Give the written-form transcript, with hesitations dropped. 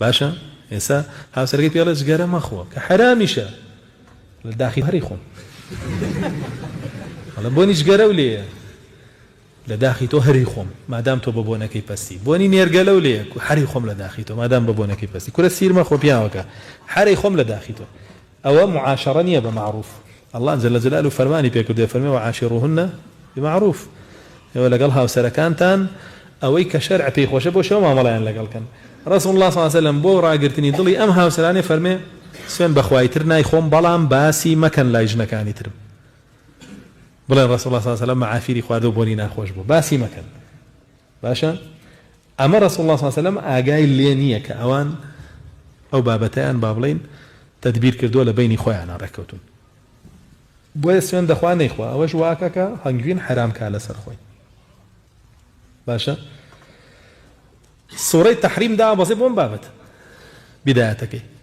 باشە ئێستا هاوسەرەکەی پێڵێ جگەرە مەخۆ کە حەرامیشە لە داخی هەری خۆم ئەڵێ بۆنی جگەرە و لێیە لە داخی تۆ هەری خۆم مادام تۆ بە بۆنەکەی پەستی بۆنی نێرگەلە و لێیە حەری خۆم لە داخی تۆ مادام بە بۆنەکەی پەستی کورە سیر مەخۆ پیاوەکە حەری خۆم لە داخی تۆ ئەوە معاشەڕە نییە بە مەعروف اللە جل جلاله فەرمانی پێکردووە فەرمی وعاشروهن بمعروف ئێوە لەگەڵ هاوسەرەکانتان ئەوەی کە شەرع پێی خۆشە بۆ شێوە مامەڵەیان لەگەڵ کەن رسول اللە صلی اللە علیه وسلم بۆ ڕاگرتنی دڵی ئەم هاوسەرانەی فەرمێ سوێن بەخوای تر نایخۆم بەڵام باسی مەکەن لای ژنەکانی ترم بڵێن رسول اللە صلی اللە علیه وسلم معافیری خواردو بۆنی ناخۆش بوو باسی مەکەن باشە ئەمە رسول اللە صلی اللە علیه وسلم ئاگای لێ نییە کە ئەوان ئەو بابەتەیان با بڵێین تەدبیر کردووە لە بەینی خۆیانا ڕێککەوتوون بۆیە سوێن دەخوا نەیخوا ئەوەش واکە کە هەنگوین حەرام کا لەسەر خۆی باشە سوڕەی تەحریم دا بەزێ بۆم بابەت بدایەتەکەی.